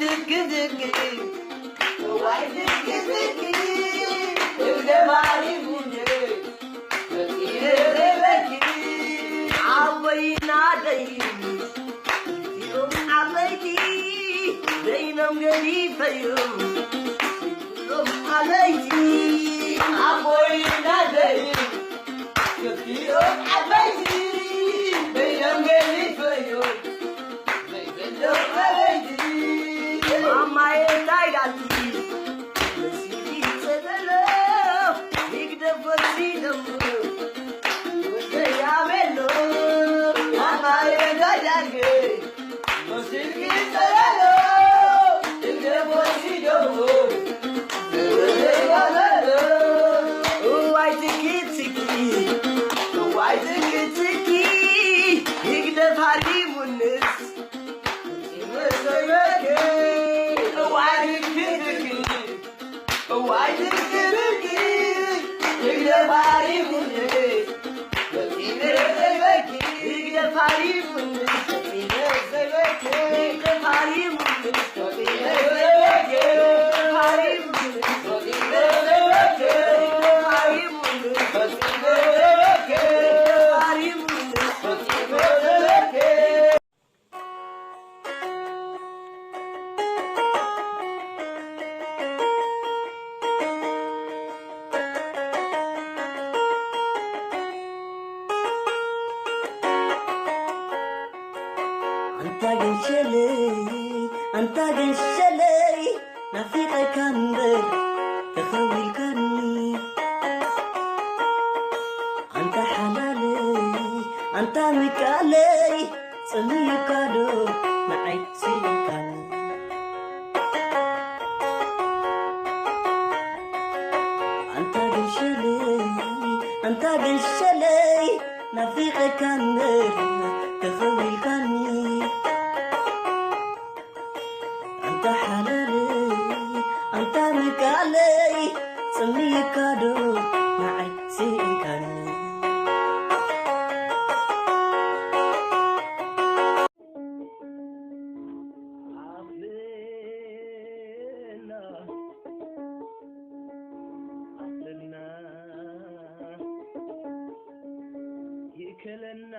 ድግድግ ዋይ ድግድግ እገባሪ ቡንዴ በኪረበኪ ዓበይና ደይ እዚኦም ዓበይቲ በይኖም ገዲፈዮም እዞም ዓበይቲ ዓቦይና ደይ እዚኦም ዓበይቲ በይኖም ገዲፈዮም ኣንታ ገንሸለይ ኣንታ ገንሸለይ ናፊቐካ እምበር ተኸዊልካኒ ኣንታ ሓላለይ ኣንታ ምቃለይ ጽምይካዶ ንዓይ ስኢንካኒ ኣንታ ገንሸለይ ኣንታ ገንሸለይ ናፊቐካ እምበር ተኸዊልካኒ ኣንታ ሓላለይ ኣንታ ምቃለይ ጽምይካዶ ንዓይ ስኢንካኒ ኣፍልና ኣፍልና ይእከለና